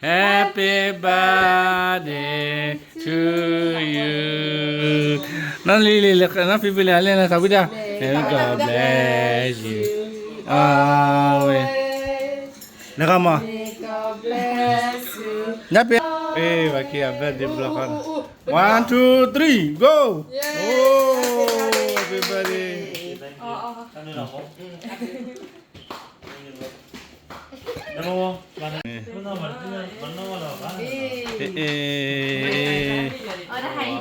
Happy birthday to you. နီၢ်လံၤလံၤ နီၢ်ဖံဖုလံၤ အလဲၣ်လၢသးဝံၣ်တၢ် God bless you always. နဂၤမး ညါပ့ၤ ပှၤခံဂၤ birthday ဘျီဃီ one two three go. Oh, happy birthday.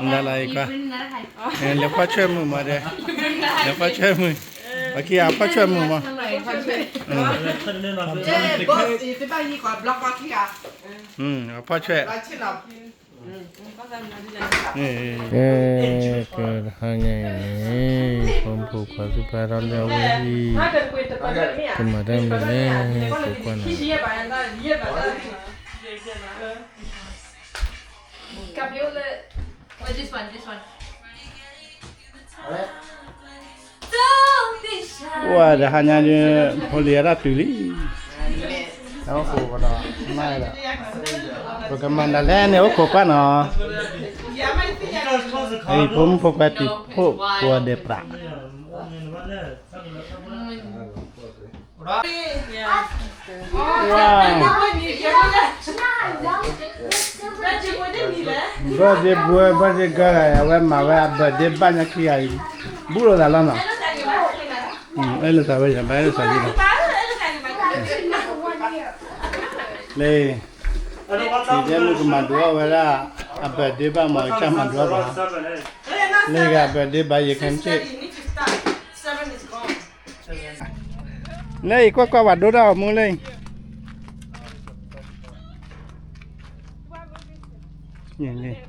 နလၢအံၤကွၢ် လဲၤကွၢ်ဆွဲၣ်မုာ်မးဒဲး လဲၤကွၢ်ဆွဲၣ်မုာ် ပှၤခံဂၤကွၢ်ဆွဲၣ်မုာ်မး ကွၢ်ဆွဲၣ် ကဲ ကဲ တဟါညါအံၤန့ၣ် ဖိမုၣ်ဖိခွါသ့ၣ်တဖၣ်ထီၣ်လၢအဝဲဟံၣ် ကမၤတၢ်မနုၤလဲၣ် ကိးကွၢ်နၤ This one, this one. ဝဲတဟါညါဒုး ဖိလံၤအတၢ်တုၤလံ အိၣ်ခိးကဒီး နၢ်ဒီး ပကမၤဒ်လဲၣ်န့ၣ် အိၣ်ခိးကွၢ်နီၤ အံၤဖိမုၣ်ဖိခွါတံၤဖိကိးဂၤဒဲးပြး ဘၢၣ်ဒ့ဘှဲ ဘၢၣ်ဒ့ကၢ် အဝဲမၤဝဲအ birthday ဘၣ်ညါခံဂၤအံၤ ဘူၣ်လိာ်သးလီၤနီၤ အဲၣ်လိာ်သးဝဲယၤ ဘၣ်အဲၣ်လိာ်သးလံနီၤ လၢ ယတဲမုၢ်ကမၤဒိးအီၣ်ဝဲဒၣ် အ birthday ဘၣ်မၤကစၢ်မၤဒိးအီၣ်ဘၣ် လၢဂၤ birthday ဘၣ်ယဲခဲမုၢ်ဆ့ၣ် လၢအံၤကွၢ်ကွၢ် ပှၤဒိတၢ်ဂီၤမူလၢအံၤ လၢ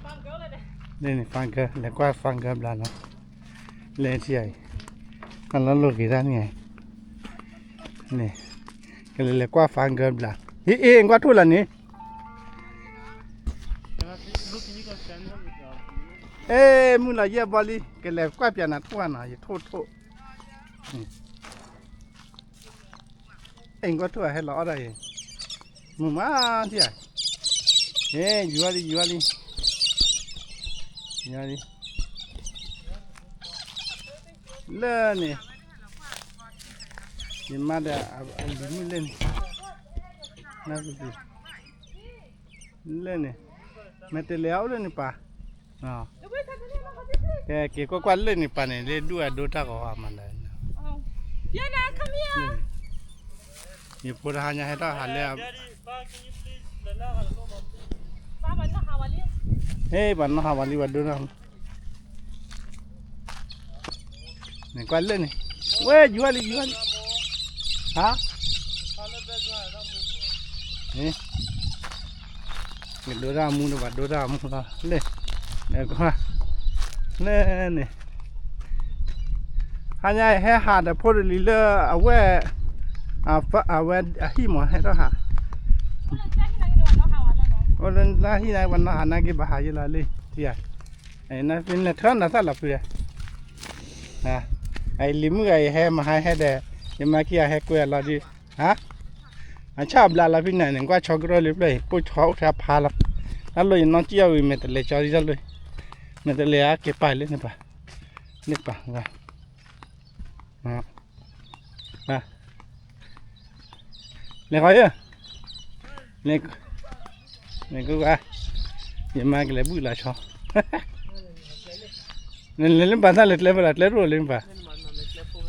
န့ၣ် fun girl လဲၤကွၢ် fun girl ဘျါနီၤ လၢထံအံၤ အလီၤလိာ်က့ၤတၢ်န့ၣ် န့ၣ် ကလဲၤလဲၤကွၢ် fun girl ဘျါ ဟ့ၣ်အ့ၣ် ကွၢ်ထိၣ်လၢန့ၣ် အ့ၣ် မုၢ်လီၤယဲၢ်ဘီလံ ကလဲၤကွၢ်ပၠးနၤထိၣ်နၤ ယထိၣ်ထိၣ် အ့ၣ် ကွၢ်ထိၣ်အဟဲလီၤအီၣ်ဒၣ်အံၤ မုာ်မးထံဧါ ဟ့ၣ် ယူၤလံ ယူၤလံ ယူၤလံ လၢန့ၣ် ယမါဒီးအလံၤမုၣ်လၢန့ၣ် လၢန့ၣ် မဲာ်တဲးလဲးအအိၣ်လၢန့ၣ်ပၢ် ကဲ က့ၤကွၢ်ကွၢ်လၢန့ၣ်ပၢ်န့ၣ် လၢဒူၣ်အဒိတၢ်ဂီၤမးလၢ ယဖိတဟါညါဟဲထီၣ်ဟးလၢ ဟ့ၣ် ပှၤနီၣ်ဟးဝဲလံ ပှၤဒိတၢ် န့ၣ်ကွၢ်လၢန့ၣ် ဝဲ ယူၤလံ ယူၤလံ ဟါ ကဒိတၢ်မူဒီး ပှၤဒိတၢ်မူလီၤ လၢ လၢန့ၣ် ဟါညါဟဲဟးဒီးဖိတလံၤလၢအဝဲ အဝဲအဟံၣ်မး ဟဲထီၣ်ဟး အိၣ်လၢတၢ်ဟံၣ်န့ၣ် ပှၤနီၣ်ဟးနာ်က့ ဘၣ်ဟးယံလီၤလံ ထံဧါ နထၢနသၣ်လီၤဖုး အလံၤမုၣ်ဂၤ ယဟဲမဟါဟဲဒီး ယမါခံဂၤဟဲကွဲအလီၤဒုး ဟါ အဆၣ်အဘျါလီၤဖုးနၤန့ၣ် ကွၢ်ဆီကရၢၢ်လၢဖျၢၣ်အံၤ ပိၢ်ဆီအိၣ်ထဲဖးလီၤ တၢ်လိၣ်ယနီၢ်ကံၣ်အီၣ်ဝံၤ မဲာ်တဲးလဲးကၠီဒ်တၢ်လိၣ် မဲာ်တဲးလဲးအက့ၤပာ်လၢန့ၣ်ပၢ် န့ၣ်ပၢ် လဲၤဃီယဲ လဲၤကွၢ် ယမါကလဲၤဘုၣ်လီၤဆီ နလဲၤလၢပၢ်သၣ်လဲၤကျဲဖဲလဲၣ် ကျဲရိၣ်လၢပၢ်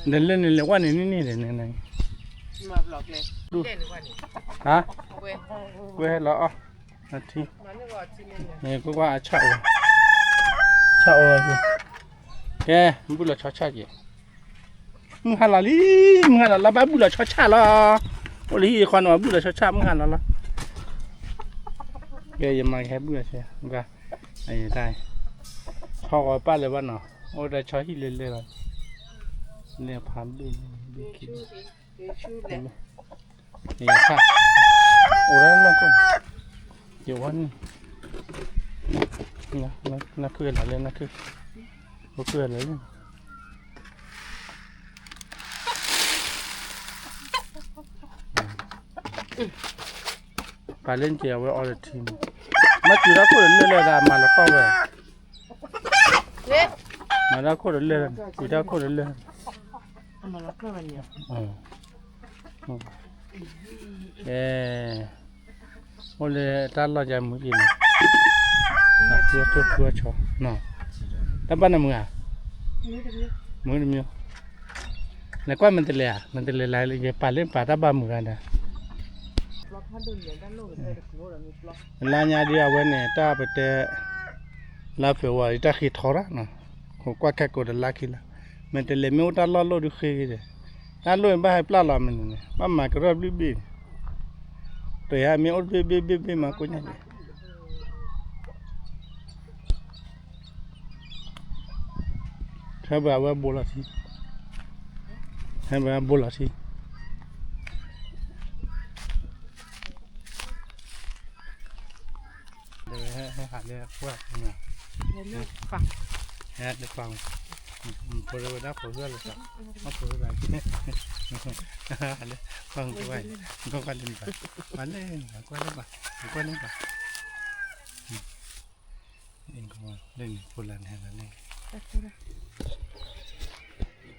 နလဲၤန့ၣ်လဲၤဝဲန့ၣ်န့ၣ်န့ၣ် ဟါ ကွဲလီၤအီၣ် အထံ ကွၢ်ကွၢ်အဆၣ်အိၣ် ဆၣ်အိၣ် ကဲ ဘုၣ်လီၤဆီဆၣ်က့ၤ မုၢ်ဟါလီၤလံ မုၢ်ဟါလီၤလီၤ ဘၣ်ဘုၣ်လီၤဆီဆၣ်လီၤ အိၣ်လၢဟံၣ်ဃီန့ၣ် ဘၣ်ဘုၣ်လီၤဆီဆၣ် မုၢ်ဟါလီၤလီၤ ကဲ ယမါကဟဲဘုၣ်လီၤဆီ တၢ် ဆီဂီၤပၢ်လၢၤဘၣ်နီၤ အိၣ်ဒီးဆီဟံၣ်လၢလၢလီၤ လဲၤဖးဘုၣ် ဘုၣ်ခံ ယခါ အိၣ်ဒၣ်လၢနီၢ်ခိၣ် ယဝဲန့ၣ် နဖုလီၤလၢနခု နဖုလီၤလၢ ပာ်လၢက့ၤအဝဲအီၤတထံန့ၣ်, မ့ၢ်ကွံာ်တၢ်ခိၣ်တလၢာ်လၢဒၣ်မၤလီၤတီၢ်ဝဲ, မၤတၢ်ခိၣ်တလၢာ်, ကွံာ်တၢ်ခိၣ်တလၢာ်, ကဲ, အိၣ်လၢတၢ်လီၢ်ယါမုာ်အံၤန့ၣ်, အဖုအထိၣ်ဖုအဆီ, တၢ်ဘၣ်နမုာ်ဧါ, မုာ်တမံၤ, နကွၢ်မ့ၢ်တလဲၤဧါ, မ့ၢ်တလဲၤလၢယပာ်လၢပာ်တၢ်ဘၣ်မုာ်ဂၤဒီး လါညါဒ်အဝဲန့ၣ် တၢ်ပတဲ လါဖ့ၤဝါရီ တၢ်ဃ့ထီရၣ်နီၤ, ဟိးကွၢ်ခဲကိးဒီးလါခံလါ, မ့ၢ်တလဲၤမ့ၢ်အိၣ်တၢ်လီၢ်လိၣ်ဒုးဃ့ဂ့ၤဒီး, တၢ်လိၣ်အံၤဘၣ်ဟဲပျၢ်လီၤမနုၤန့ၣ် ဘၣ်မၤကရၢၢ်ဘျုးဘ့ၣ်န့ၣ်, တဟဲမ့ၢ်အိၣ်တဘ့ၣ်ဘ့ၣ်ဘ့ၣ်ဘ့ၣ်မၤကိးညါန့ၣ် ထဲဘၣ်အဝဲဘိလီၤထံ, ထဲဘၣ်အဝဲဘိလီၤထံ, ဟဲဟးလၢကွၢ်, ဟဲလၢပှၤ, ဖိဝဲဒၣ်ဖိဝဲလၢ, ဖိဝဲဒၣ်, လၢပှၤကွၢ်, ကွၢ်လၢနပှၤ, ကွၢ်လၢနပှၤ, ကွၢ်လၢနပှၤ, လၢနဖိလၢနဟဲလၢ,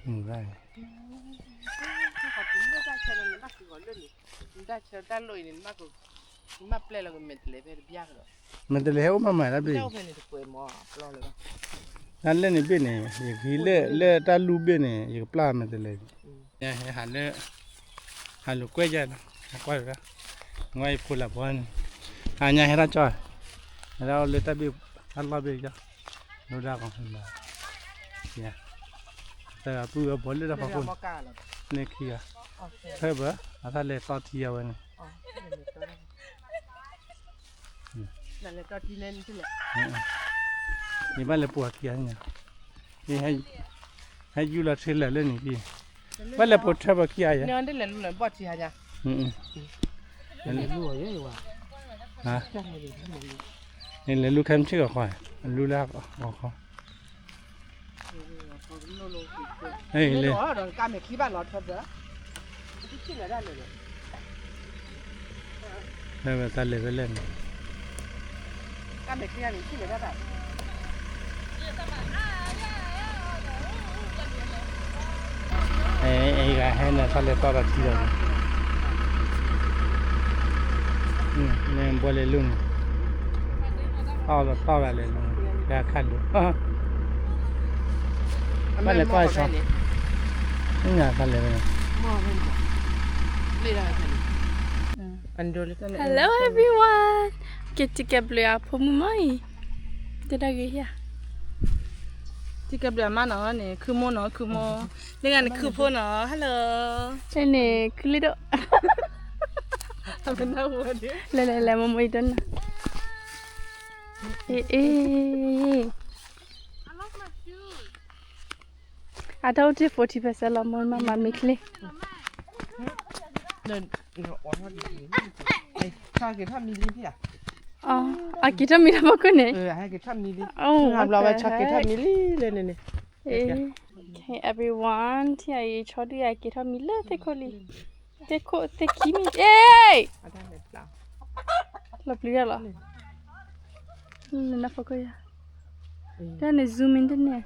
မုာ်ဘၣ်, မ့ၢ်တလဲၤဟဲအိၣ်မးမးတၢ်ဘ့ၣ်, တၢ်လၢန့ၣ်ဘ့ၣ်န့ၣ် ယကဟံးလၢ လၢတၢ်လူၢ်ဘ့ၣ်န့ၣ် ယကပျၢ်မ့ၢ်တလဲၤ, ဟဲဟးလၢ, ဟးလိာ်ကွဲယါ, ဟးကွၢ်တၢ်, ဝဲယဖိလၢဖိန့ၣ်, ဟးညါဟဲတၢ်ကၠီ, ဟဲတၢ်အိၣ်လၢတၢ်ဘ့ၣ်, တၢ်လီၢ်ဘ့ၣ်ကၠီ, လိဒၣ်ကီ, တဂၤပုၢ်ဝဲၢ်ဘီလၢတၢ်ဖီခိၣ်န့ၣ်, န့ၣ်ခံဂၤ, ဖဲဘၣ် အသးလဲၤတီထံအဝဲန့ၣ် ယဘၣ်လဲၤပိာ်ခံဂၤန့ၣ်, ဟဲယူၢ်လီၤထံလၢာ်လၢန့ၣ်, ဘၣ်လဲၤပိာ်ထွဲပှၤခံဂၤယါ, လဲၤလူၢ်ခဲမုၢ်ဆ့ၣ်ဂီၤခီ, လူၢ်လၢအီၣ်ခီ, လဲၤ, ဝဲတၢ်လဲၤဖဲလဲၣ်န့ၣ်, အဲဂၤဟဲန့ၣ် တၢ်လဲၤတီဒီးထံလီၤန့ၣ်, န့ၣ်ဘှီလဲၤလူၢ်န့ၣ်, တီဒီးတီဂၤလဲၤလူၢ်န့ၣ်, ယခါလူၤ, ဘၣ်လဲၤတီဆီ, နတၢ်လဲၤဖဲန့ၣ်, Hello everyone, က့ၤထံၣ်ကဲဘျုးအဖိမုၣ်မီၤအံၤ, တဒၣ်ဂ့ၤဧါ, ထံၣ်ကဲဘျုးအမါနီၤန့ၣ် ခုမိၢ်နီၤ ခုမိၢ်, န့ၢ်ဂၤန့ၣ်ခုဖိနီၤ hello, န့ၣ်ခုလံဒိၣ်, လဲၤလဲၤလဲၤ မိၢ်မိၢ်အံၤတနၤ, အ့ၣ်အ့ၣ်, အတၢ်အိ�်တ့ၢ် forty percent လီၤ မိၢ်မၤမၤမ့ၢ်ချ့, အက့ၤထီၣ်မံတၢ်ဘၣ်ခိၣ်န့ၣ်, everyone, ထံၣ်အံၤဆီဒုၣ်အက့ၤထီၣ်မံလၢသ့ၣ်ခိၣ်လံ, သ့ၣ်ခိၣ်သ့ၣ်ခံမံၤ, လီၤပျံၤတၢ်လီၤ, နနၢ်ဖိခိၣ်ယါ, တၢ်န့ၣ် zoom in တန့ၢ်,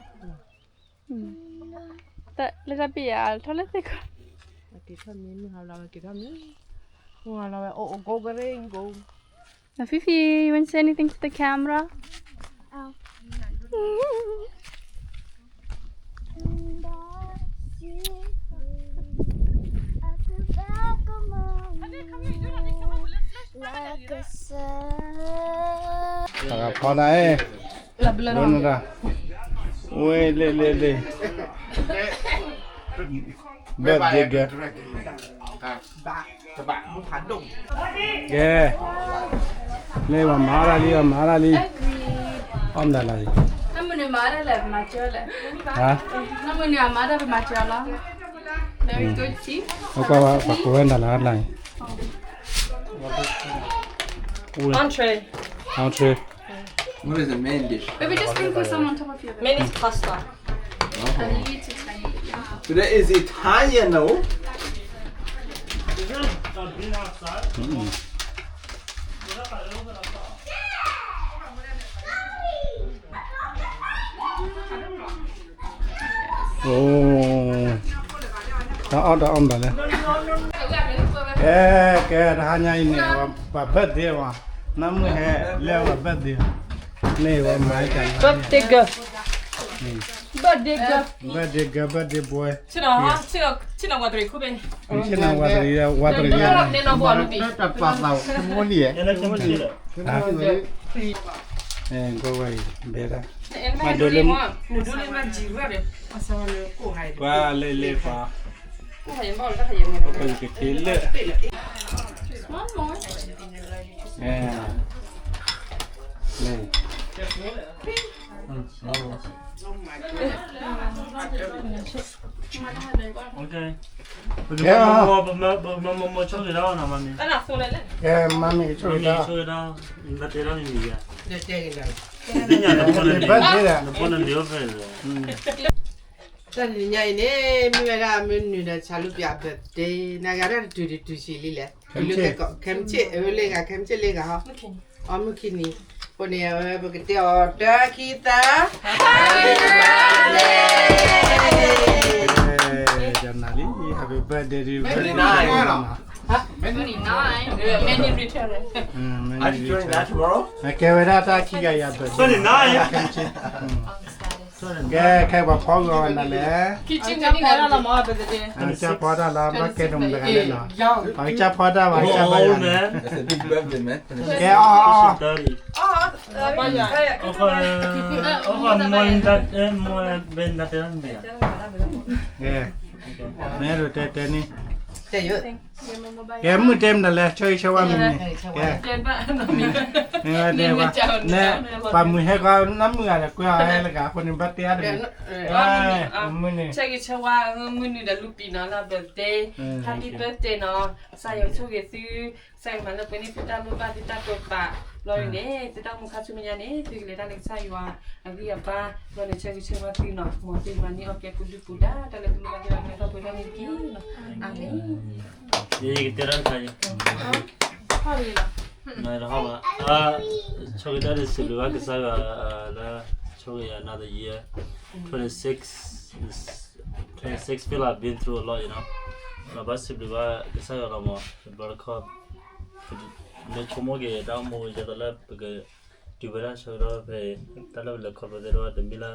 လၢတၢ်ဘ့ၣ်ယါ ထီၣ်လၢသ့ၣ်ခိၣ်, က့ၤထီၣ်မံ မုၢ်ဟါလီၤဝဲက့ၤထီၣ်မံ, မုၢ်ဟါလီၤဝဲ အိၣ်အိၣ်ကိးကရ့ၣ် go. Now, Fifi, you want to say anything to the camera? Oh. Like a sun. တၢ်ဖီနၤအဲၣ်, လၢနတၢ်, ဝဲလ့လ့လ့, birthday girl, ကဲ, လၢပှၤမၤတၢ်လံ ပှၤမၤတၢ်လံ, အီၣ်မတၤလၢ်လံ, နမုၢ်နံၤမၤတၢ်လဲၣ် ပမၤစၢၤလဲၣ်, နမုၢ်နံၤအမၤတၢ်ပမၤစၢၤလီၤ, very good, see, ပှၤကိးဝဲနတၢ်လၢ်လၢ်, entree, entree. What is the main dish? Baby, just bring put some on top of your, main is pasta. Oh. A little tiny. Today is Italian, no? Mm. အိ, တၢ်အီၣ်တၢ်အီၣ်မတၤလဲၣ်, ကဲ ကဲ တဟါညါအံၤန့ၣ် ပှၤ birthday ဝဲ, နၢ်မုၣ်ဟဲလၢပှၤ birthday, န့ၣ်ဝဲမၤက birthday girl, birthday girl, birthday girl, birthday boy, ဆ့ၣ်နီၤဝးတရံးခိၣ်ဘ့ၣ်, ဆ့ၣ်နီၤဝးတရံး, ဝးတရံး, တၢ်ပာ်သးဝဲ, တမူလံ, ကဝဲအံၤ ဘဲဒၣ်, မၤဒိးလၢ ပှၤလဲၤလဲၤပှၤ, ပကက့ၤလၢ, လဲၤ, ပမၤမၤမၤဆိၣ်ဂ့ၤဒၣ်အီၤနီၤ, မၤမံၤ, ကဲ မၤမံၤဆိၣ်ဂ့ၤဒၣ်, မၤမံၤဆိၣ်ဂ့ၤဒၣ်, ဘၣ်တဲဒၣ်မံၤမံၤယါ, နဖီၣ်နလံၤအိၣ်ဖဲလဲၣ်, တၢ်တနံၤညါအံၤန့ၣ် မ့ၢ်ဝဲဒၣ်မုၢ်နုာ်ဒီးဆၢလူပၠး birthday နၤဂၤတၢ်တတုၤတတုၤဆံးလံလဲၣ်, တုၤလၢခဲမုၢ်ဆ့ၣ်, အဝဲလၢဂၤ ခဲမုၢ်ဆ့ၣ်လၢဂၤဟီ, အမုၢ်ခံနံၤ, အဃိန့ၣ် အဝဲပကတဲအီၤတၢ်ခံသၢ, Happy birthday, နၤလံ, Happy birthday, Happy birthday, many return, ကဲဝဲဒၣ်တၢ်ခံဂၤယၤ birthday, ခဲမုၢ်ဆ့ၣ် ကဲ ခဲပှၤဖီဂီၤနၤလဲၣ်, ကၢ်ဖီတၢ်လီၤ ဘၣ်ကဲဒိၣ်မတဂၤလဲၣ်နီၤ, ပှၤကစၢ်ဖီတၢ် ပှၤကစၢ်ဖီတၢ်, ကဲအီၤ, ကဲ မ့ၢ်ဒိးတဲတဲန့ၣ်, ကဲမုၢ်တဲမတၤလဲၣ်, ဆၢဂ့ၤဆၢဝါမုၢ်န့ၣ်, ကဲ, မ့ၢ်ဝဲတဲ, ပှၤမုၢ်ဟဲကီး နမုၢ်ဂၤဒီးကွဲအီၤဟဲလၢဂၤအဃိန့ၣ် ဘၣ်တဲအါတမံၤ, မုၢ်န့ၣ်, ဆၢဂ့ၤဆၢဝါ မုၢ်နုာ်ဒီးလူပံာ်နီၤလၢ birthday, happy birthday နီၤ, ကစၢ်ယွၤဆိၣ်ဂ့ၤသု, ကစၢ်ယွၤမၤလၢပှဲၤန့ၢ်သုတၢ်လိၣ်ဘၣ်သုတၢ်တိာ်ပာ်, ဘျီဒ်န့ၣ် သုတၢ်အိၣ်မူခါဆူမဲာ်ညါန့ၣ် သုကလဲၤတၢ်လၢကစၢ်ယွၤအဂံၢ်အဘါ, ဘျီန့ၣ်ဆၢဂ့ၤဆၢဝါသုနီၤ, မ်သုမၤန့ၢ်အီၣ်ကဲပူၤဒုၣ်ပူၤဒါ တၢ်လၢသုလိၣ်ဘၣ်သ့ၣ်တဖၣ် ကဲထီၣ်ပှဲၤထီၣ်န့ၢ်တက့ၢ်နီၤ, အၤမ့ၣ်. ယကတဲတၢ်တခါအံၤ, တဟီၣ်ဘၣ်, ဆိၣ်ဂ့ၤတၢ်ဒ်စံးဘျုးဘၣ်ကစၢ်ယွၤလၢ ဆိၣ်ဂ့ၤယၤ another year, twenty six, twenty six feel like I've been through a lot, you know, ဘၣ်စံးဘျုးဘၣ်ကစၢ်ယွၤလီၤမး, တဘျီတခီၣ် မ့ၢ်ဆိကမိၣ်က့ၤတၢ်အိၣ်မူ ယဲသိးလၢပကတုၤဝဲဒၣ်ဆၢကတီၢ်ဖဲအံၤ, တၢ်လၢပလဲၤခီဖျိသ့ၣ်တဖၣ်တမ့ၢ်လၢ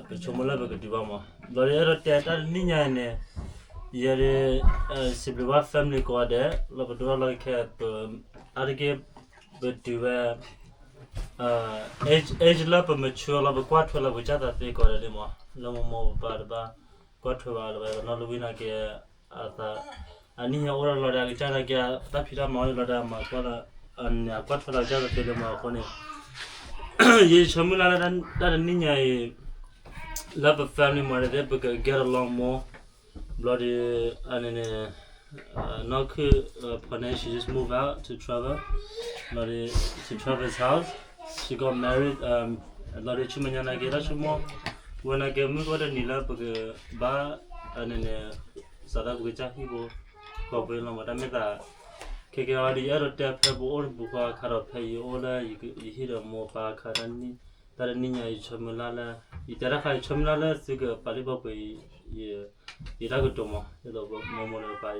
ပဆိကမိၣ်လၢပကတုၤဘၣ်မး, ဘျီဒ်အဲၣ်ဒိးတဲတၢ်တနံၣ်ညါအံၤန့ၣ်, ယဲဒၣ် စံးဘျုးဘၣ် family ကိးဂၤဒဲး လၢပဒိၣ်ထီၣ်လီၤခဲ ပအါတက့ၢ် ပတုၤဝဲ age လၢပ mature လီၤ ပကွၢ်ထွဲလီၤပကစၢ်သးသ့ကိးဂၤဒဲးန့ၣ်မး, လၢမိၢ်မိၢ်ပပၢ်တဘၣ် ကွၢ်ထွဲဘၣ်လၢၤဘၣ် နီၢ်လဝံနာ်က့ အသး အနံၣ်ဟဲအိၣ်ဒီးလီၤဒီး အကစၢ်နာ်က့ တၢ်ဖံးတၢ်မၤအိၣ်လီၤဒီး မၤကွၢ်လၢ အကွၢ်ထွဲလီၤကစၢ်သးသ့လၢမးအဃိန့ၣ်, ယဆၢမုၢ်လၢ်လၢတၢ်တနံၣ်ညါအံၤ လၢပ family မၤတသ့ ပက get along more, ဘျီဒ် အန့ၣ်န့ၣ် နီၢ်ခုၣ် ဖီနဲ she just moved out to travel, ဘျီဒ် to travel his house, she got married, ဘျီဒ်ဆူမဲာ်ညါနာ်က့ တၢ်ဆိကမိၣ် ဝဲနာ်က့ မုၢ်ကီၢ်တနံၤလၢပကဘၣ် အန့ၣ်န့ၣ် စးထီၣ်ပကစၢ်ဟံၣ်ဖိဃီဖိလီၤမး တၢ်မ့ၢ်သး ခဲကဲအီၤဒ် ယအဲၣ်ဒိးတဲဖဲပအိၣ်တပူၤဃီအခါဒီး ဖဲယအိၣ်လၢယဟံၣ်ဒီးမိၢ်ပၢ်အခါ တၢ်တနံၣ်ညါ ယဆၢမုၢ်လၢ်လၢ ယတဲတၢ်ခါ ယဆၢမုၢ်လၢ်လၢသုကပာ်လုၢ်ပာ်ပှ့ၤ ယတၢ်ကတိၤမး ဒ်သိးမိၢ်မိၢ်ဒီးပၢ်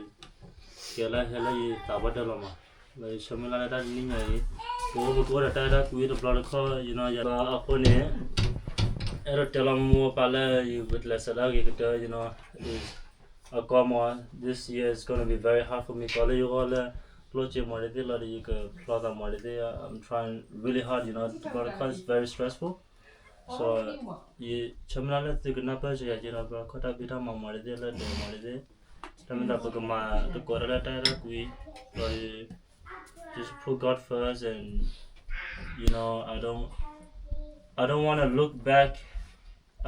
ကဲလၢဟဲလၢယသးပှၢ်တၢၢ်လီၤမး, လၢယဆၢမုၢ်လၢ်လၢတၢ်တနံၣ်ညါအံၤ ပအိၣ်ပကအိၣ်ဒီးတၢ်အဲၣ်တၢ်ကွံတဘျီတခီၣ် ယနီၢ်ယၤအဃိန့ၣ် အဲၣ်ဒိးတဲလီၤမိၢ်ပၢ်လၢ ယကလဲၤဆန္ဒက့ၤကတၢၢ် ယနီၢ် အကီမး this year is gonna be very hard for me ကီးလၢယဂီၢ်လၢ ကျိၣ်စ့မးဒ်သ့ၣ်လီၤဒီး ယကဖျီသးမးဒ်သ့ၣ် I'm trying really hard, you know, တဘျီတခီၣ် it's very stressful, so ယဆၢမုၢ်လၢ်လၢသုကနၢ်ပၢၢ်စၢၤယၤက့ၤဒီး တဘျီတခီၣ်တၢ်ဖံးတၢ်မၤမးဒ်သ့ၣ် လၢဒဲးမးဒ်သ့ၣ် တၢ်မ့ၢ်သးပကမၤသကိးတၢ်လၢတၢ်အဲၣ်တၢ်ကွံ လီၤဒီး just put God first and, you know, I don't, I don't wanna look back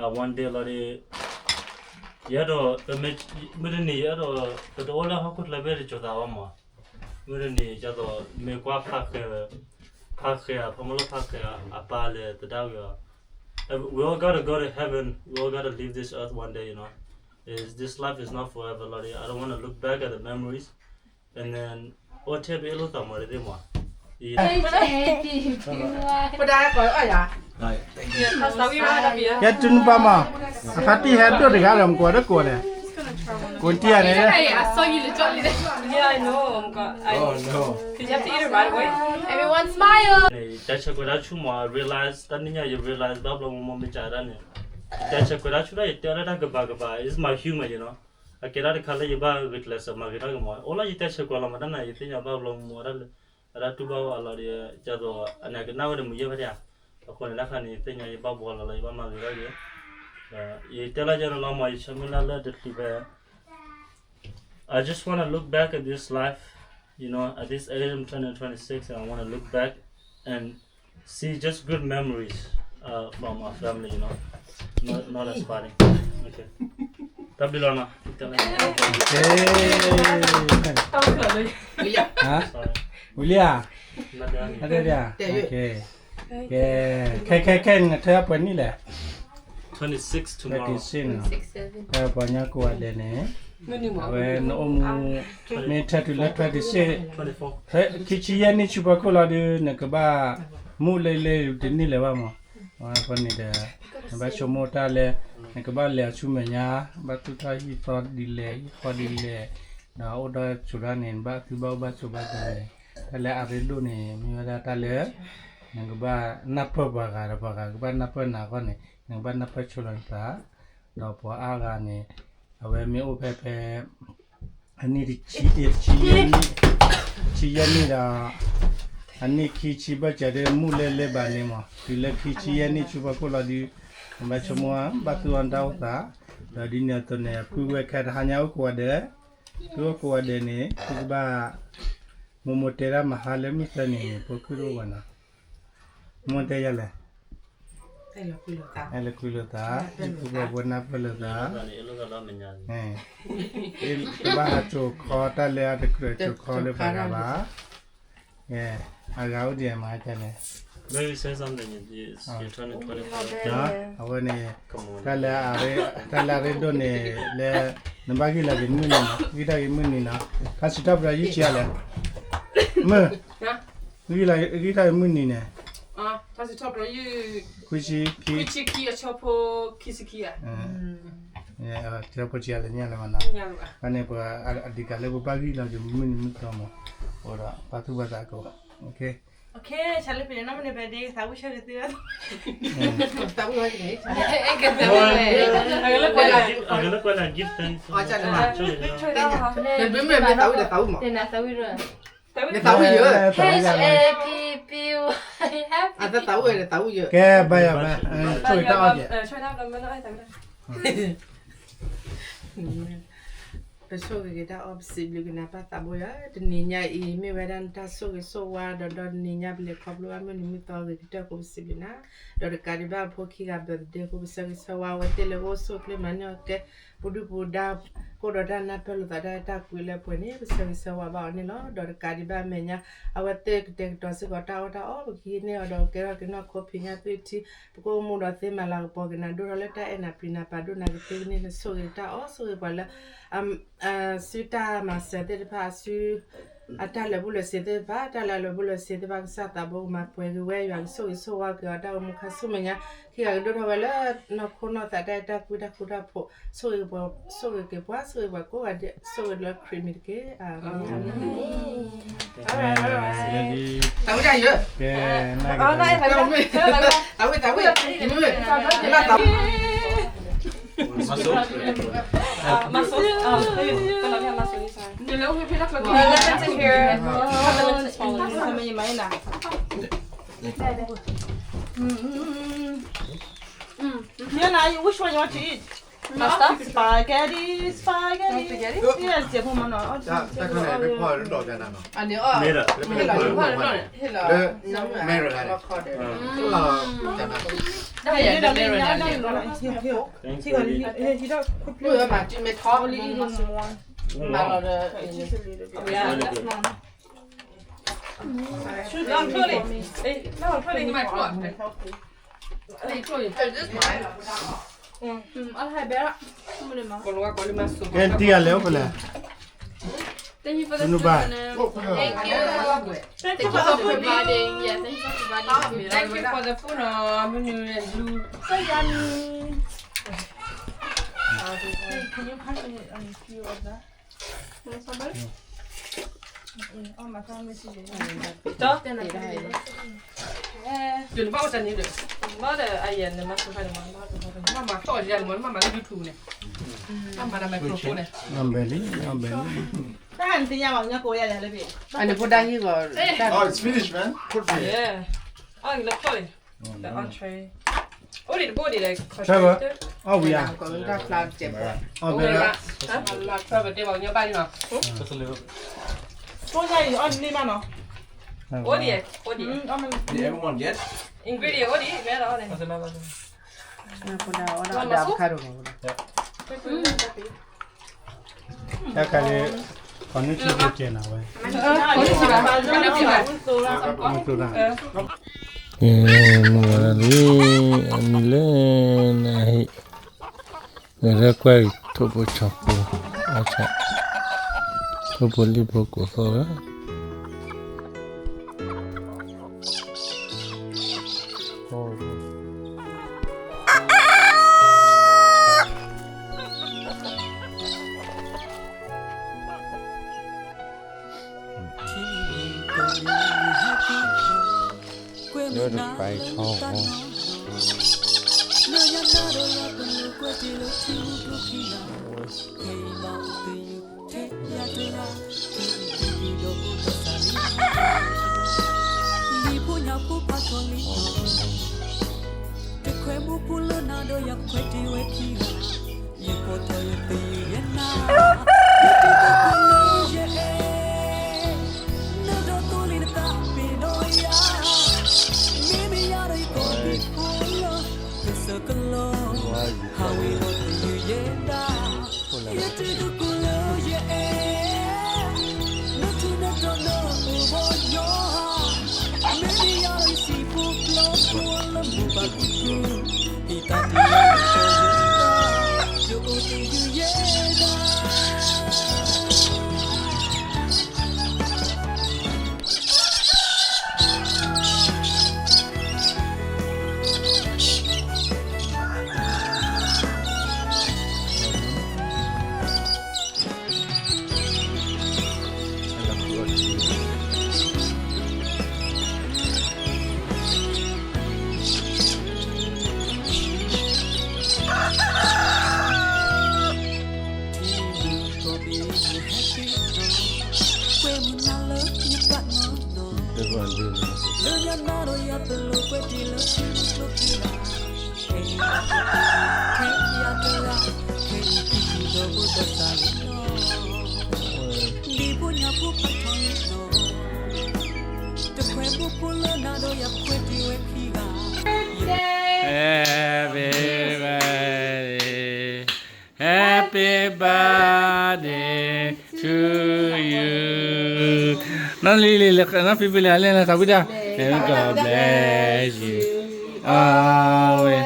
at one day လီၤဒီး ယအဲၣ်ဒိး မုၢ်တနံၤ ယအဲၣ်ဒိး ပတအိၣ်လၢဟီၣ်ခိၣ်ချၢဘၣ်တစိၤသးဘၣ်မး, မုၢ်တနံၤ ယသိးမ့ၢ်ကွၢ်ဖးဃဲ ဖးဃဲဧါ ဖးမီၢ်လၢဖးဃဲဧါ အပၢ်လဲၤသဒၣ်ဝံၤအီၤ, we all gotta go to heaven, we all gotta leave this earth one day, you know, is, this life is not forever လီၤဒီး I don't wanna look back at the memories and then အိၣ်ထဲပအ့ၣ်လိာ်သးမးဒ်သ့ၣ်မး, ပဒါကီးအီၣ်ယၤ ကဲ တုနုပၢ်မး, အခါတံၢ်ဟဲဒိၣ်တဂၤဒီး မကိးဒၣ်ကိးန့ၣ်, ကိးတံၢ်ယၤန့ၣ်, everyone smile. ယတဲဆၢကွဲးတၢ်ဆူၣ်မး, I realize တၢ်နံၣ်ညါ ယ realize ဘၣ်ဘျီမိၢ်မိၢ်မ့ၢ်ကဒၣ်န့ၣ်, ယတဲဆၢကွဲးတၢ်ဆူၣ်ဒၣ် ယတဲအီၤလၢတၢ်ကပၤကပၤ, it's my humor, you know. အကဲတၢ်တခါလၢယဘၣ်ဂုာ်ကျဲးစၢးမၤဂ့ၤထီၣ်က့ၤမး, အိၣ်လီၤ ယတဲဆၢကွဲးလီၤမး တၢ်နၤ ယသ့ၣ်ညါဘၣ်ဘျီမိၢ်မိၢ်ဒၣ်လၢ အတၢ်တူၢ်ဘၣ်အီၤအလီၢ်ဒီး ကသိးအန့ၣ် ကနၣ်ဝဲဒီးမုာ်ယဲၢ်ဖဲဒၣ်ဧါ, အဃိန့ၣ် တၢ်ခါန့ၣ် ယသ့ၣ်ညါယဘၣ်ဘှီလီၤလီၤ ယဘၣ်မၤဂ့ၤထီၣ်က့ၤ, ယတဲလၢယဲၢ်နီၤလီၤမး ယဆၢမုၢ်လၢ်လၢတချုးဖဲ I just wanna look back at this life, you know, at this age, I'm turning twenty-six, and I wanna look back and see just good memories, uh, from our family, you know. Not, not as funny. Okay. တၢ်ဘျုးလီၤနီၤ, တၢ်ဘျုးလီၤ. ဝံၤလံဧါ, ဝံၤလံဧါ, ကဲ, ခဲ ခဲ ခဲ နထၢပှဲၤနံၣ်လဲၣ်, twenty-six tomorrow. ပှၤကညီကိးဂၤဒဲးန့ၣ်, အဝဲနအိၣ်မူ မ့ၢ်ထၢတုၤလၢ twenty-six, ခံဆံယဲၢ်နံၣ်ဆူဖီခိၣ်လီၤဒီး နကဘၣ်မူလၢလၢတန့ၢ်လၢၤဘၣ်မး, အဃိန့ၣ်ဒီး နဘၣ်ဆိကမိၣ်တၢ်လၢ နကဘၣ်လဲၤအီၤဆူမဲာ်ညါ, ဘၣ်သူၣ်ထီၣ်ဟံၣ်သီဒ်လဲၣ် ဟံၣ်ဃီဒ်လဲၣ်, ဒီးအိၣ်ဒီးဆိးဒၣ်န့ၣ် နဘၣ်သုဘၣ်အိၣ်ဘၣ်ဆိးဘၣ်သးန့ၣ်, တၢ်လၢအရ့ဒိၣ်န့ၣ် မ့ၢ်ဝဲဒၣ်တၢ်လၢ နကဘၣ်နၢ်ပၢၢ်ပှၤဂၤဒီးပှၤဂၤကဘၣ်နၢ်ပၢၢ်နၤအဂီၢ်န့ၣ် နကဘၣ်နၢ်ပၢၢ်ဆိလီၤနသး, ဒီးပှၤအါဂၤန့ၣ် အဝဲမ့ၢ်အိၣ်ဖဲဖဲ အနံၣ်တဆံ တဆံယဲၢ်နံၣ်ဒီး အနံၣ်ခံဆံဘၢၣ်စၢၤဒီး မူလၢလၢဘၣ်န့ၣ်မး တုၤလၢခံဆံယဲၢ်နံၣ်ဆူဖီခိၣ်လီၤဒီး နဘၣ်ဆိကမိၣ် ဘၣ်သူၣ်အီၤတၢ်အိၣ်သး, ဒီးဒ်န့ၣ်အသိးန့ၣ် ဖုဝဲခဲတဟါညါအိၣ်ကိးဂၤဒဲး, ဖုအိၣ်ကိးဂၤဒဲးန့ၣ် ဖုကဘၣ် မိၢ်မိၢ်တဲဒၣ်မဟါလၢမုၢ်သၢနံၤန့ၣ် ဖိခုၣ်တအိၣ်ဘၣ်နီၤ, မိၢ်တဲယၤလဲၣ်, အဲၣ်လၢကွံလိာ်သး, အဲၣ်လၢကွံလိာ်သး, ဟံၣ်ဖိဃီဖိနၢ်ပၢၢ်လိာ်သး, တဘၣ်ဟးစိာ်ခီတၢ်လၢအတကြၢးစိာ်ခီလၢပှၤဂၤဘၣ်, အဂၤအိၣ်ဒံးမၤကလဲၣ်, အဝဲန့ၣ် တၢ်လၢ တၢ်လၢအရ့ဒိၣ်န့ၣ်လၢ နဘၣ်ဂံၢ်လီၤက့ၤမုၢ်နံၤနီၤ, ဂံၢ်ထီၣ်က့ၤမုၢ်နံၤနီၤ, တၢ်စံးထီၣ်ပတြၢၤယုၢ်ဆံးအါလဲၣ်, မုၢ်, ဂံၢ်ထီၣ်က့ၤမုၢ်နံၤန့ၣ်, ခွံဆံခံ, ဆံဖိဆံးအါလဲၣ်ညါလဲၣ်မနီၤ, န့ၣ်ပှၤအဒံးကးလၢပဘၣ်ဂံၢ်လီၤက့ၤမုၢ်နံၤမုၢ်သီမး, အိၣ်ဒီးပာ်သူၣ်ပာ်သးကိး, ဆၢလၢပန့ၣ်နီၢ်မ့ၢ်န့ၣ် ပဒ့သးဝံၣ်ဆၢက့ၤသု, သးဝံၣ်ဝဲန့ၣ်, အကလၢကွဲးလၢ give thanks, နမ့ၢ်မ့ၢ်သးဝံၣ်ဒီးသးဝံၣ်မး, သးဝံၣ်ယဲ, သးဝံၣ်ယဲ, ကဲ ဘၣ်ယၤဘၣ်, ဆိၣ်ဂ့ၤတၢ်အီၣ်ကဲ ပဆိၣ်ဂ့ၤက့ၤတၢ်အီၣ် ပစံးဘျုးက့ၤနၤပၢ်သးဘိယွၤ, တနံၤညါအံၤ မ့ၢ်ဝဲဒၣ်နတၢ်ဆိၣ်ဂ့ၤဆိၣ်ဝါ ဒီးဒီတနံၤညါ ပလဲၤခီဖျိဘၣ်မုၢ်နံၤမုၢ်သီအဂ့ၤကတၢၢ်အဃိ ပစံးဘျုးနၤ, ဒီးတကးဒံးဘၣ်အဖိခံဂၤ birthday အဃိ ပဆၢဂ့ၤဆၢဝါအဝဲသ့ၣ်လၢကအိၣ်ဆူၣ်အိၣ်ချ့မၤန့ၢ်အီၤကဲ ပဒုၣ်ပဒါ ကအိၣ်ဒီးတၢ်နၢ်ပၢၢ်လိာ်သးတၢ်အဲၣ်တၢ်ကွံလၢပှဲၤန့ၣ် ပဆၢဂ့ၤဆၢဝါဘၣ်အီၤန့ၣ်လီၤ. ဒီးတကးဒံးဘၣ်အမဲာ်ညါ အဝဲသ့ၣ်ကတဲာ်ကတီၤစ့ၢ်ကီးတၢ်အီၣ်တၢ်အီ ပကဟံးန့ၢ်အီၤဒီးကဲထီၣ်က့ၤနီၢ်ခိ ဖံးညၣ်သွံၣ်ထံ ပကအိၣ်မူဒီးသ့မၤလၤကပီၤက့ၤနၤ ဒိၣ်ထီၣ်လၢတၢ်အဲၣ်နၤပျံၤနၤ ပာ်ဒိၣ်နၤကသ့ကန့ၢ်နဆိၣ်ဂ့ၤတၢ်အီၣ် ဆိၣ်ဂ့ၤပှၤလၢ အစုတၢ်မၤစၢၤသ့ၣ်တဖၣ် အစု အတၢ်လၢာ်ဘူၣ်လၢာ်စ့ၤသ့ၣ်တဖၣ် တၢ်လၢအလၢာ်ဘူၣ်လၢာ်စ့ၤသ့ၣ်တဖၣ် ကစၢ်သးဘိကမၤပှဲၤက့ၤဝဲ ယွၤကဆိၣ်ဂ့ၤဆိၣ်ဝါက့ၤအီၤ တၢ်အိၣ်မူခါဆူမဲာ်ညါ ခံဂၤကဒိၣ်ထီၣ်ဝဲလၢ နီၢ်ခိနီၢ်သးတၢ်အဲၣ်တၢ်ကွံတၢ်ဃူတၢ်ဖိး ဆိၣ်ဂ့ၤပှၤ ဆိၣ်ဂ့ၤက့ၤပှၤ ဆိၣ်ဂ့ၤပှၤကိးဂၤဒဲး ဆိၣ်ဂ့ၤလၢခရံာ်မံၤတက့ၢ် အၤမ့ၣ် သးဝံၣ်တၢ်ယဲ သးဝံၣ် သးဝံၣ် သးဝံၣ် Muscle. Muscle. Oh, okay. Muscle. Muscle. Muscle. Muscle. Muscle. Which one you want to eat? Pasta? Spaghetti, spaghetti. Spaghetti? Yes, yeah, come on, no. တၢ်ခါန့ၣ် လၢဖီၣ်လၢဒီးကနၤနီၤ အန့ၣ်အီၣ် မ့ၢ်ဒီး လၢမဲရကၤန့ၣ် Thank you. မ့ၢ်ဝဲမၤတံၤမ့ၢ်ထီ မၤလီၤဒီး ကဲ တံၤအလဲၤအိၣ်ဖဲလဲၣ် Thank you for the food. Thank you for providing. Yeah, thank you for providing. Thank you for the food နီၤ, မနုၤလဲၣ် လူ So yummy. Can you pass me a few of that? Somebody? Oh, my family is here. ဒီး နဘၣ်အိၣ်တနံၤဒီး ဘၣ်ဒီး အယဲၢ် နမၤသူခါန့ၣ်မး မၤမၤတီၢ်ယၤန့ၣ်မး မၤမၤလၢ YouTube န့ၣ် မၤမၤလၢ microphone န့ၣ် နဘဲလံ နဘဲလံ တၢ်ဟဲနသ့ၣ်ညါဘၣ် ညါကိးယၤလဲၣ်လၢဘ့ၣ် အန့ၣ်ဖိဒါဟံၣ်ဂီၤ Oh, it's finished, man. Put it back. Yeah. Oh, you look good. The entree. Oh, did the body like Trevor? Oh, we are. Travel. Oh, baby. Huh? Travel, they want your body now. Just a little. What are you on, Lima, no? What do you? What do you? Did everyone get? Ingredient, what do you? Man, all that. That's another thing. Avocado. Yeah. တၢ်ကါလၢ ခီနုၢ်ထံဖိကဲနၤဝဲ မုၢ်ဝဲဒၣ်လံ အမံၤလၢနဟံၣ် နရဲၣ်ကွဲၢ်အံၤ ထိၣ်ဖိဆီဖိ အါဆၣ် ထိၣ်ဖိလံၣ်ဖိကိးသီၣ်ဝဲ လၢတပာ်ဆီ လံၤဖိညၣ်ဖိဖးထီလံနီၤ, တခွဲးမူဖိလၢနၤဒီးယခွဲးတ့ၢ်ဝဲခံဂၤ, ယကိးထီၣ်ယသ့ၣ်ယဲနၤ, ယတံၤသကိးလၢယအဲၣ်, နဒီးသိလ့ၣ်နသးပ့ၤဒီးယၤ, မ့မ့ၢ်ယၤဒီးယကိးဒံးဖိလၢ ကစၢၢ်ကလိ ဟးဝ့ၤဒီးသယုၢ်ယဲဒၣ် ယတံၤသကိးလၢယအဲၣ်, နထူးနတီၤနအိၣ်ဘီယီၤ, မ့မ့ၢ်ယၤဒီးယစံာ်ဖိကျိဖိလၢမုၢ်ဘၣ်ကူကူ, ယတံၤသကိးလၢယအဲၣ်, ယအိၣ်သယုၢ်ယဲဒၣ် Happy birthday, happy birthday to you. နီၢ်လံလံ နီၢ်ဖံဖံလံ အလဲၣ်လၢသးဝံၣ်တၢ် May God bless you always.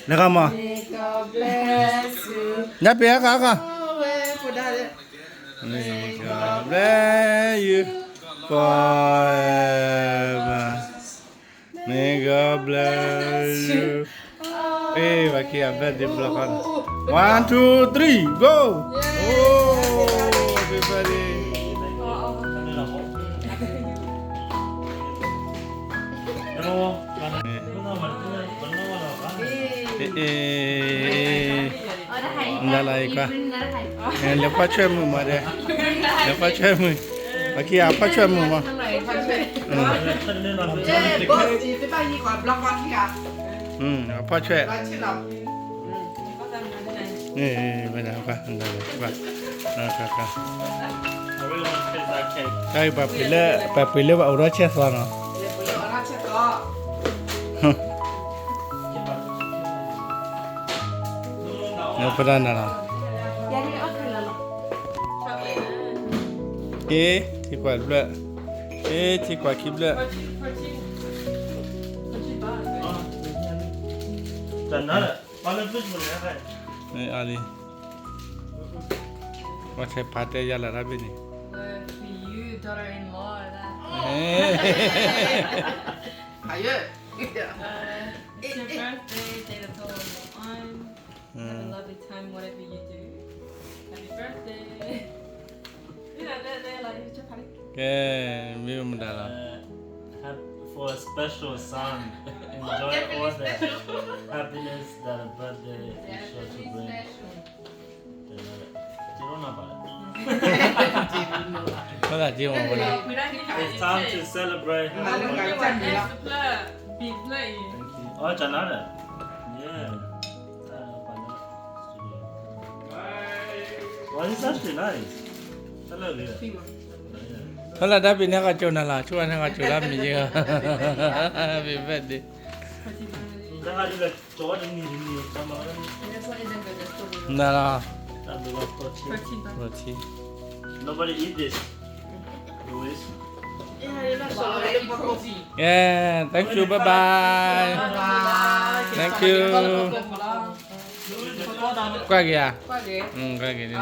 နဂၤမး May God bless you. နပ့ၤအဂၤအဂၤ May God bless you forever. May God bless you. ပှၤက့ၤအ birthday ဘျီဃီန့ၣ် one, two, three, go. Oh, happy birthday. နလၢကွၢ် လဲၤဖီၣ်ဆွဲၣ်မုာ်မးဒီး လဲၤဖီၣ်ဆွဲၣ်မုာ်, ပှၤက့ၤအဖီၣ်ဆွဲၣ်မုာ်မး, အဖီၣ်ဆွဲၣ်, ဝဲဒၣ်ကွၢ်, တၢ်အံၤပှၤပှ့ၤလၢ ပှၤပှ့ၤလၢပှၤအိၣ်ဒီးဆဲးသီနီၤ, နပဒၣ်နၤလီၤ, အ့ ထံကွၢ်တဖျၢၣ်, အ့ ထံကွၢ်ခံဖျၢၣ်, အါလံ, ပှၤဆဲးဖးတဲယၤလၢတၢ်ဘ့ၣ်န့ၣ်, It's your birthday, ได้แต่โทร on. Have a lovely time, whatever you do. Happy birthday. ကဲ မ့ၢ်မတၤလီၤ For a special son, enjoy all the happiness that a birthday is sure to bring. ကဲ It's time to celebrate. အီၣ်ကနါဒီး Yeah. Wow, this is actually nice. တၢ်လၢအဂ့ၤ ဖဲလၢတၢ်ပ့ၤန့ၢ်ကီၢ်ကၠိနၤလီၤ ဆိၣ်ဝဲန့ၢ်ကီၢ်ကၠိလၢမံၤယ့ၢ် Happy birthday. တၢ်ဟးဒ်လၢကၠိတနံၤတနံၤ နၤလီၤ Nobody eat this. Louis. Yeah, thank you, bye bye. Thank you. ကွၢ်က့ၤဧါ ကွၢ်က့ၤ ကွၢ်က့ၤ